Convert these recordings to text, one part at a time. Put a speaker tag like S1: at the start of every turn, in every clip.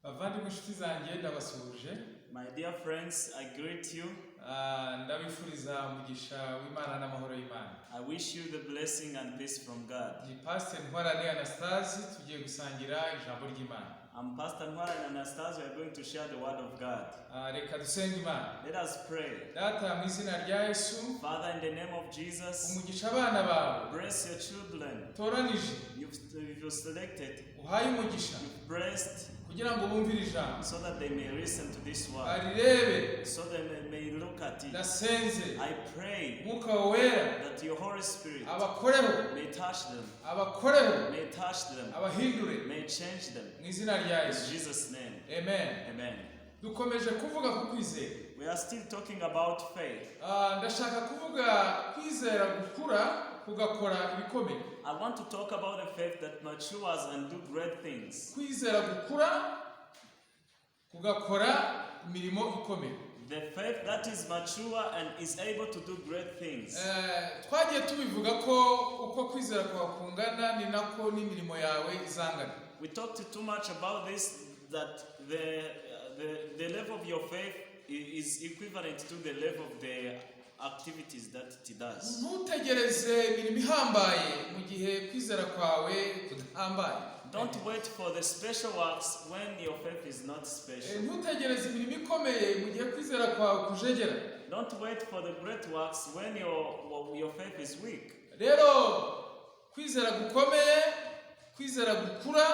S1: Bavandimwe, inshuti zanjye, ndabasuhuje.
S2: My dear friends, I greet you.
S1: Ah, ndabifuriza umugisha w'Imana n'amahoro y'Imana.
S2: I wish you the blessing and peace from God.
S1: Ni Pasiteri Ntwarane Anastase, tugiye gusangira ijambo ry'Imana.
S2: I'm Pastor Ntwarane Anastase. We are going to share the word of God.
S1: Ah, reka dusenge Imana.
S2: Let us pray.
S1: Data, mu izina rya Yesu,
S2: Father, in the name of Jesus,
S1: umugisha abana bawe
S2: bless your children.
S1: utoranije,
S2: You've selected,
S1: uhaye umugisha
S2: you've blessed
S1: kugira ngo bumvire ijambo,
S2: so that they may listen to this word,
S1: barirebe.
S2: So they may look at it.
S1: Ndasenze,
S2: I pray
S1: Umwuka wawe Wera
S2: that your Holy Spirit
S1: abakoreho,
S2: may touch them,
S1: abakoreho,
S2: may touch them,
S1: abahindure,
S2: may change them.
S1: Mu izina rya
S2: In
S1: Yesu.
S2: Jesus' name,
S1: Amen.
S2: Amen.
S1: Dukomeje kuvuga ku kwizera.
S2: We are still talking about faith.
S1: Ah, ndashaka kuvuga kwizera gukura kugakora ibikomeye.
S2: I want to talk about the faith that matures and do great things.
S1: Kwizera gukura kugakora imirimo ikomeye.
S2: The faith that is mature and is able to do great things.
S1: Eh, twagiye tubivuga ko uko kwizera kwawe kungana ni nako n'imirimo yawe izangana.
S2: We talked too much about this, that the level of your faith is equivalent to the level of the activities that it does.
S1: Ntutegereze imirimo ihambaye mu gihe kwizera kwawe kudahambaye.
S2: Don't wait for the special works when your faith is not
S1: Eh,
S2: special.
S1: ntutegereze imirimo ikomeye mu gihe kwizera kwawe kujegera.
S2: Don't wait for the great works when your faith is weak.
S1: Rero kwizera gukomeye, kwizera gukura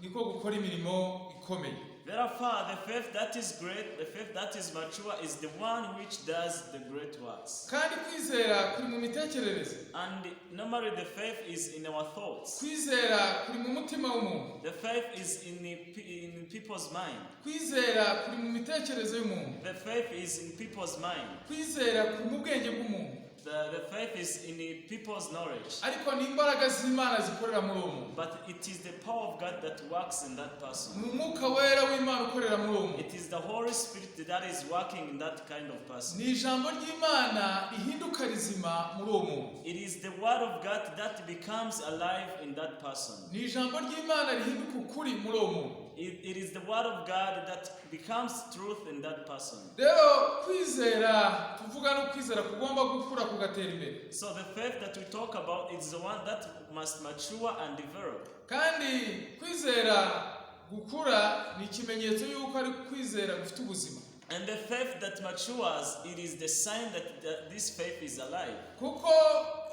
S1: niko gukora imirimo ikomeye.
S2: Therefore, the faith that is great, the faith that is mature, is the one which does the great works.
S1: Kandi kwizera kuri mu mitekerereze.
S2: And normally, the faith is in our thoughts.
S1: Kwizera kuri mu mutima w'umuntu.
S2: The faith is in people's mind.
S1: Kwizera kuri mu mitekerereze y'umuntu.
S2: The faith is in people's mind.
S1: Kwizera kuri mu bwenge bw'umuntu.
S2: The faith is in the people's knowledge.
S1: Ariko ni imbaraga z'Imana zikorera muri uwo muntu.
S2: But it is the power of God that works in that person.
S1: Ni Umwuka Wera w'Imana ukorera muri uwo muntu.
S2: It is the Holy Spirit that is working in that kind of person.
S1: Ni ijambo ry'Imana rihinduka rizima muri uwo muntu.
S2: It is the word of God that becomes alive in that person.
S1: Ni ijambo ry'Imana rihinduka ukuri muri uwo muntu.
S2: It is the word of God that becomes truth in that person.
S1: Rero kwizera tuvuga no kwizera kugomba gukura kugatera imbere.
S2: So the faith that we talk about is the one that must mature and develop.
S1: Kandi kwizera gukura ni ikimenyetso y'uko ari kwizera gufite ubuzima.
S2: And the faith that matures, it is the sign that this faith is alive.
S1: Kuko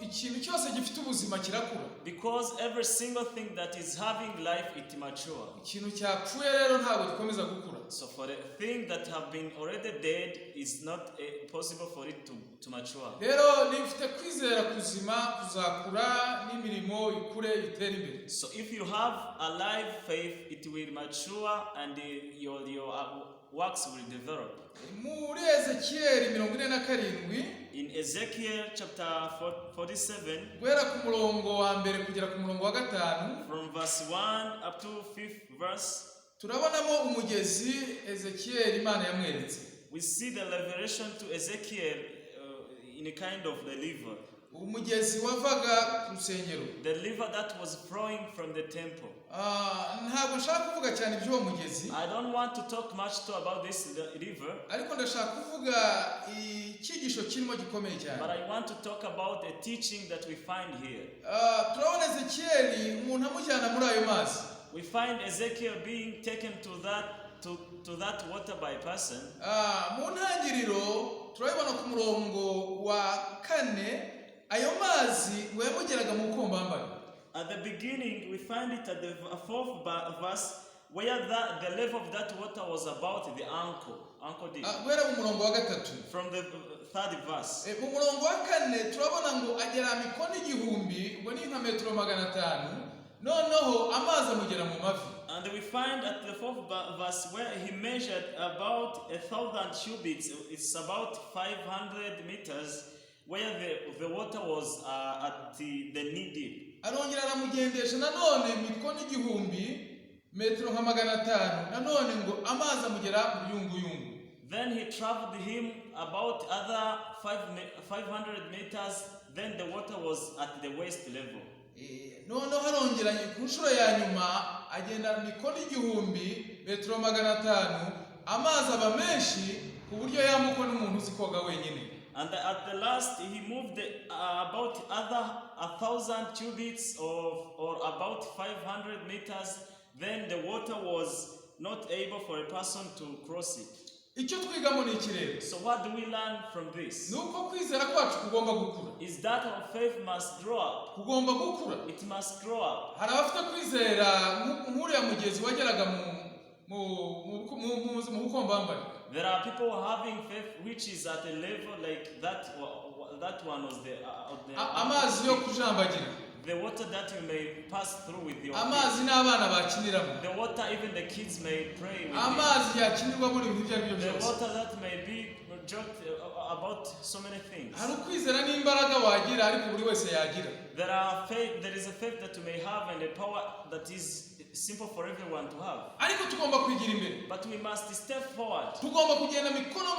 S1: ikintu cyose gifite ubuzima kirakura.
S2: Because every single thing that is having life, it mature.
S1: Ikintu cyapfuye rero ntabwo gikomeza gukura.
S2: So for the thing that have been already dead, it's not possible for it to mature.
S1: Rero niba ufite kwizera kuzima kuzakura n'imirimo ikure itere imbere.
S2: So if you have a live faith, it will mature and your works will develop.
S1: Muri Ezekiyeli 47,
S2: In Ezekiel chapter 47,
S1: guhera ku murongo wa mbere kugera ku murongo wa gatanu,
S2: from verse 1 up to 5th verse,
S1: turabonamo umugezi Ezekiyeli Imana yamweretse.
S2: We see the revelation to Ezekiel in a kind of the river.
S1: Umugezi wavaga ku rusengero.
S2: The river that was flowing from the temple.
S1: Ah, ntabwo nshaka kuvuga cyane iby'uwo mugezi,
S2: I don't want to talk much too about this river,
S1: ariko ndashaka kuvuga icyigisho kirimo gikomeye cyane.
S2: But I want to talk about a teaching that we find here.
S1: Ah, turabona Ezekiyeli umuntu amujyana muri ayo mazi.
S2: We find Ezekiel being taken to that water by person.
S1: Ah, mu ntangiriro turabibona ku murongo wa kane, ayo mazi ngo yamugeraga mu bukombambari.
S2: At the beginning, we find it at the fourth verse where the level of that water was about the ankle deep.
S1: Ah, guhera mu murongo wa gatatu.
S2: From the third verse.
S1: Eh, mu murongo wa kane turabona ngo agera mikono 1000, ubwo ni nka metero 500, noneho amazi amugera mu mavi.
S2: And we find at the fourth verse where he measured about 1,000 cubits, it's about 500 meters, where the water was at the knee deep.
S1: Arongera aramugendesha nanone mikono 1000, metero nka 500, nanone ngo amazi amugera mu yunguyungu.
S2: Then he traveled him about other 500 meters, then the water was at the waist level.
S1: Noneho arongera ku nshuro ya nyuma agenda mikono 1000, metero 500, amazi aba menshi ku buryo yambukwa n'umuntu uzi koga wenyine.
S2: And at the last, he moved about other 1,000 cubits or about 500 meters. Then the water was not able for a person to cross it.
S1: Icyo twigamo ni iki rero?
S2: So what do we learn from this?
S1: Ni uko kwizera kwacu kugomba gukura.
S2: Is that our faith must grow up.
S1: Kugomba gukura.
S2: It must grow up.
S1: Hari abafite kwizera nk'uriya mugezi wageraga mu mu mu mu mu bukombambari.
S2: There are people having faith which is at a level like that. That one was the
S1: Amazi yo kujambagira.
S2: The water that you may pass through with your feet.
S1: Amazi n'abana bakiniramo.
S2: The water even the kids may pray with it.
S1: Amazi yakinirwamo ibintu ibyo ari byo
S2: The
S1: byose.
S2: Water that may be joked about so many things.
S1: Hari ukwizera n'imbaraga wagira ariko buri wese yagira.
S2: There are faith. There is a faith that you may have and a power that is simple for everyone to have.
S1: Ariko tugomba kwigira imbere.
S2: But we must step forward.
S1: Tugomba kugenda mikono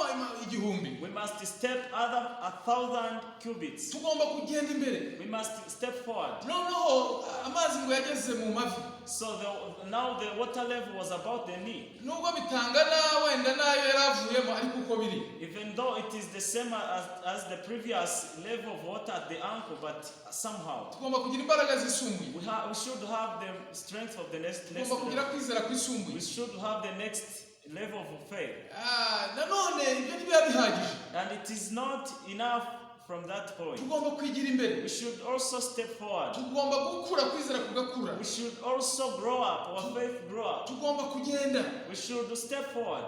S1: 1000.
S2: We must step other 1,000 cubits.
S1: Tugomba kugenda imbere.
S2: We must step forward.
S1: Noneho amazi ngo yageze mu mavi.
S2: So now the water level was about the knee.
S1: Nubwo bitangana wenda n'ayo yari avuyemo ariko uko biri.
S2: Even though it is the same as the previous level of water at the ankle, but somehow
S1: Tugomba kugira imbaraga zisumbuye.
S2: we should have the strength of the next
S1: Tugomba kugira
S2: level.
S1: kwizera kwisumbuye.
S2: We should have the next level of faith.
S1: Ah, nanone ibyo ntibiba bihagije.
S2: And it is not enough from that point.
S1: Tugomba kwigira imbere.
S2: We should also step forward.
S1: Tugomba gukura kwizera kugakura.
S2: We should also grow up, our faith grow up.
S1: Tugomba kugenda.
S2: We should step forward.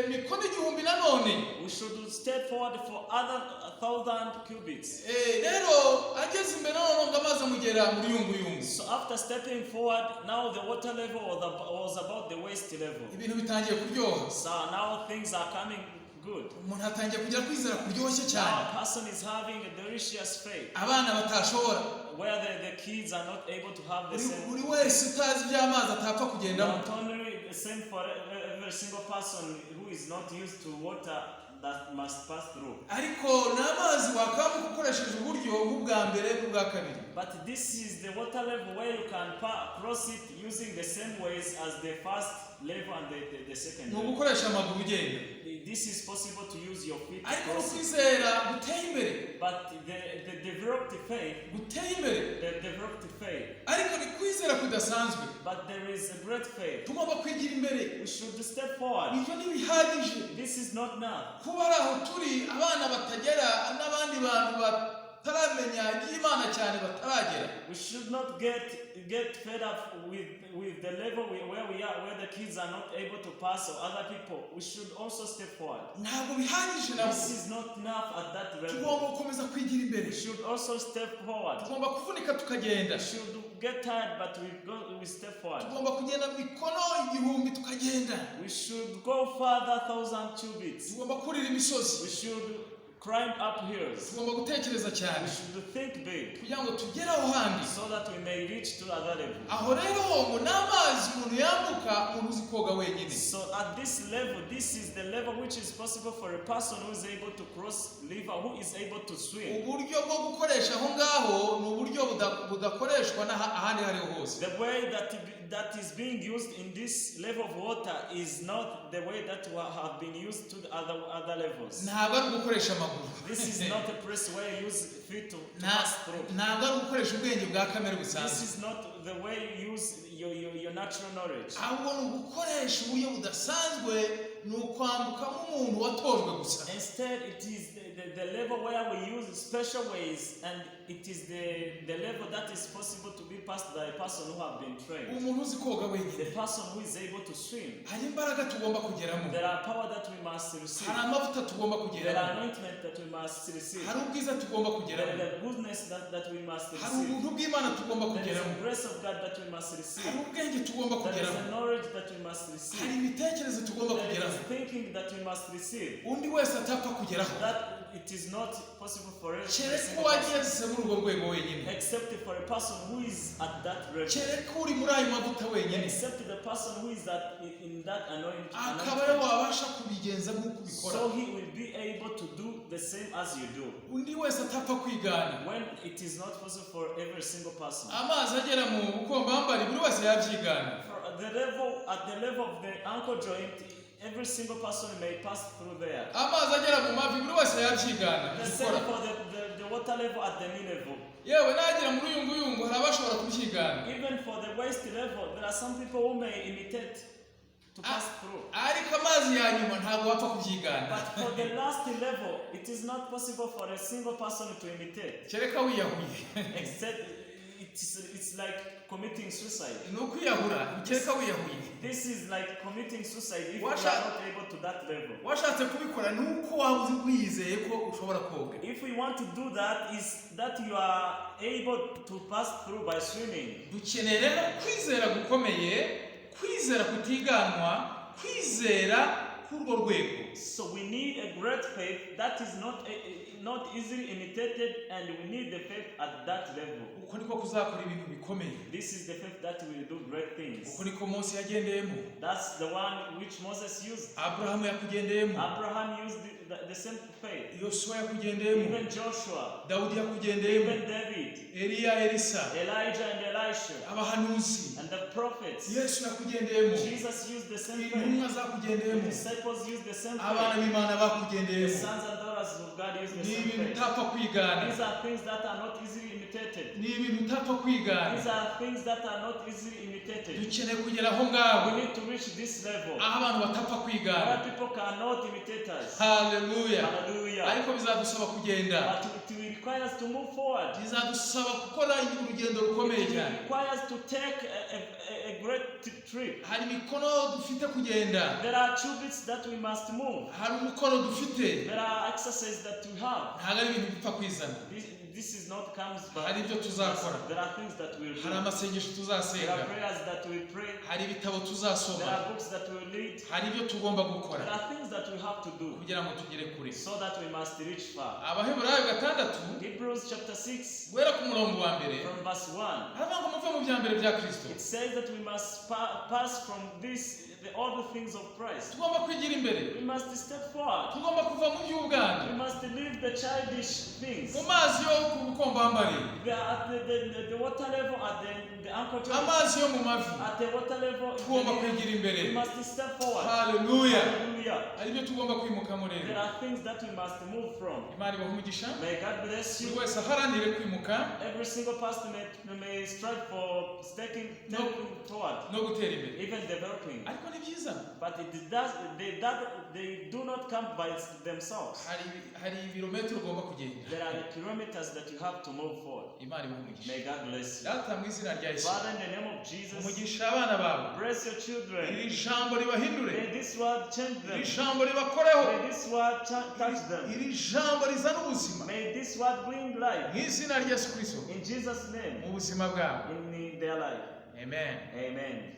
S1: Mikono 1000 nanone.
S2: We should step forward for other 1,000 cubits.
S1: Rero ageze imbere noneho ngo amazi amugera muri yunguyungu.
S2: So after stepping forward, now the water level was about the waist level.
S1: Ibintu bitangiye kuryoha.
S2: So now things are coming good.
S1: Umuntu atangiye kugira kwizera kuryoshye cyane.
S2: Now a person is having a delicious faith
S1: Abana batashobora.
S2: Where the kids are not able to have the
S1: Buri
S2: same.
S1: Buri wese utazi iby'amazi atapfa kugendamo.
S2: Not only the same for every single person who is not used to water that must pass through.
S1: Ariko ni amazi wakambuka ukoresheje uburyo nk'ubwa mbere n'ubwa kabiri.
S2: But this is the water level where you can cross it using the same ways as the first level and the second
S1: Ni
S2: level.
S1: ugukoresha amaguru ugenda.
S2: This is possible to use your feet to
S1: Ariko
S2: cross it.
S1: ukwizera guteye imbere.
S2: But the developed faith,
S1: Guteye imbere.
S2: The developed faith,
S1: Ariko ni kwizera kudasanzwe.
S2: But there is a great faith.
S1: Tugomba kwigira imbere.
S2: We should step forward.
S1: Ibyo ntibihagije.
S2: This is not enough.
S1: Kuba ari aho turi abana batagera n'abandi bantu bataramenya iby'Imana cyane bataragera.
S2: We should not get fed up with the level where we are, where the kids are not able to pass or other people. We should also step forward.
S1: Ntabwo bihagije nabwo.
S2: This is not enough at that level.
S1: Tugomba gukomeza kwigira imbere.
S2: We should also step forward.
S1: Tugomba kuvunika tukagenda.
S2: We should get tired, but we step forward.
S1: Tugomba kugenda mikono 1000 tukagenda.
S2: We should go further 1,000 cubits.
S1: Tugomba kurira imisozi.
S2: We should climb up hills.
S1: Tugomba gutekereza cyane.
S2: We should think big
S1: Kugira ngo tugere aho handi.
S2: So that we may reach to other level.
S1: Aho rero ngo n'amazi umuntu yambuka umuntu uzi koga wenyine.
S2: So at this level, this is the level which is possible for a person who is able to cross river, who is able to swim.
S1: Uburyo bwo gukoresha aho ngaho ni uburyo budakoreshwa ahandi aho ariho hose.
S2: The way that is being used in this level of water is not the way that have been used to the other levels.
S1: Ntabwo ari ugukoresha amaguru.
S2: This is not a place where you use feet to pass through.
S1: Ntabwo ari ugukoresha ubwenge bwa kamere
S2: This
S1: busanzwe.
S2: Is not the way you use your natural knowledge.
S1: Ahubwo ni ugukoresha uburyo budasanzwe ni ukwambukamo umuntu watojwe gusa.
S2: Instead, it is the level where we use special ways, and it is the level that is possible to be passed by a person who have been trained.
S1: Umuntu uzi koga wenyine.
S2: The person who is able to swim.
S1: Hari imbaraga tugomba kugeramo.
S2: There are power that we must receive.
S1: Hari amavuta tugomba
S2: There are
S1: kugeramo.
S2: Anointment that we must receive.
S1: Hari ubwiza tugomba
S2: There
S1: kugeramo.
S2: is the goodness that we must
S1: Hari
S2: receive.
S1: ubuntu bw'Imana tugomba
S2: There is
S1: kugeramo.
S2: the grace of God that we must receive.
S1: Hari ubwenge tugomba
S2: There is
S1: kugeramo.
S2: a knowledge that we must
S1: Hari
S2: receive.
S1: imitekerereze tugomba
S2: There
S1: kugeraho.
S2: Is thinking that we must receive.
S1: Undi wese atapfa kugeraho.
S2: That it is not possible for every
S1: Kereka
S2: single person,
S1: uwageze muri urwo rwego wenyine,
S2: except for a person who is at that level.
S1: kereka uri muri ayo mavuta wenyine,
S2: Except the person who is in that anointing.
S1: Akaba ariwe wabasha kubigenza nk'uko ubikora.
S2: So he will be able to do the same as you do.
S1: Undi wese atapfa kwigana.
S2: When it is not possible for every single person.
S1: Amazi agera mu bukombambari buri wese yabyigana.
S2: For the level at the level of the ankle joint, every single person may pass through there.
S1: Amazi agera mu mavi buri wese yabyigana.
S2: The same
S1: Gukora.
S2: for the water level at the knee level.
S1: Yewe n'agera muri uyunguyungu hari abashobora kubyigana.
S2: Even for the waist level, there are some people who may imitate to pass through.
S1: Ariko amazi ya nyuma ntabwo wapfa kubyigana.
S2: But for the last level, it is not possible for a single person to imitate.
S1: Kereka wiyahuye.
S2: Except it's like committing suicide.
S1: Ni ukwiyahura kereka wiyahuye.
S2: This is like committing suicide if you
S1: Washa-
S2: are not able to that level.
S1: Washatse kubikora ni uko waba uzi wiyizeye ko ushobora koga.
S2: If we want to do that, is that you are able to pass through by swimming.
S1: Dukeneye rero kwizera gukomeye, kwizera kutiganwa, kwizera k'urwo rwego.
S2: So we need a great faith that is not easily imitated, and we need the faith at that level.
S1: Uko niko kuzakora ibintu bikomeye.
S2: This is the faith that will do great things.
S1: Uko niko Mose yagendeyemo.
S2: That's the one which Moses used.
S1: Aburahamu yakugendeyemo.
S2: Abraham used the same faith.
S1: Yosuwa yakugendeyemo.
S2: Even Joshua,
S1: Dawudi yakugendeyemo.
S2: even David,
S1: Eliya, Elisa,
S2: Elijah and Elisha,
S1: abahanuzi,
S2: and the prophets.
S1: Yesu yakugendeyemo.
S2: Jesus used the same faith.
S1: Intumwa
S2: The
S1: zakugendeyemo.
S2: disciples used the same
S1: Abana
S2: faith.
S1: b'Imana
S2: The
S1: bakugendeyemo.
S2: sons and daughters of God used the
S1: Ni
S2: same
S1: ibintu
S2: faith.
S1: utapfa kwigana.
S2: These are things that are not easily imitated.
S1: Ni ibintu utapfa kwigana.
S2: These are things that are not easily imitated.
S1: Dukeneye kugera aho ngaho,
S2: We need to reach this level
S1: aho abantu batapfa kwigana.
S2: where people cannot imitate us.
S1: Haleluya.
S2: Hallelujah.
S1: Ariko bizadusaba kugenda.
S2: But it will require us to move forward.
S1: Bizadusaba gukora urugendo rukomeye
S2: It will
S1: cyane.
S2: require us to take a great trip.
S1: Hari imikono dufite kugenda.
S2: There are cubits that we must move.
S1: Hari umukoro dufite.
S2: There are exercises that we have.
S1: Ntabwo ari ibintu bipfa kwizana.
S2: This is not comes by.
S1: Hari ibyo tuzakora.
S2: There are things that we will do.
S1: Hari amasengesho
S2: There
S1: tuzasenga.
S2: are prayers that we pray.
S1: Hari ibitabo
S2: There
S1: tuzasoma.
S2: are books that we read.
S1: Hari ibyo tugomba gukora
S2: There are things that we have to do
S1: kugira ngo tugere kure.
S2: so that we must reach far.
S1: Abaheburayo 6,
S2: Hebrews chapter 6
S1: guhera ku murongo wa mbere,
S2: from verse 1.
S1: haravuga ngo muve mu bya mbere bya Kristo.
S2: It says that we must pass from this the old things of Christ.
S1: Tugomba kwigira imbere.
S2: We must step forward.
S1: Tugomba kuva mu by'ubwana,
S2: We must leave the childish things.
S1: mu mazi yo ku bukombambari,
S2: They are at the water level at the ankle joint.
S1: Amazi yo mu mavi.
S2: At the water level, in the
S1: Tugomba
S2: knee.
S1: kwigira imbere.
S2: We must step forward.
S1: Haleluya.
S2: Hallelujah.
S1: Hari ibyo tugomba kwimukamo
S2: There
S1: rero.
S2: are things that we must move from.
S1: Imana ibahe umugisha.
S2: May God bless
S1: Buri
S2: you.
S1: wese aharanire kwimuka
S2: Every single person may strive for
S1: No.
S2: taking forward,
S1: no gutera imbere.
S2: Even developing.
S1: Ariko ni byiza.
S2: But it does they that they do not come by themselves.
S1: Hari ibirometero ugomba kugenda.
S2: There are the kilometers that you have to move forward.
S1: Imana ibahe umugisha.
S2: May God bless you.
S1: Data, mu izina rya Yesu,
S2: Father, in the name of Jesus,
S1: umugisha abana bawe.
S2: Bless your children.
S1: Iri jambo ribahindure.
S2: May this word change them.
S1: Iri jambo ribakoreho.
S2: May this word touch them.
S1: Iri jambo rizana ubuzima
S2: May this word bring life.
S1: mu izina rya Yesu Kristo
S2: In Jesus' name,
S1: mu buzima bwabo.
S2: in their life.
S1: Amen.
S2: Amen.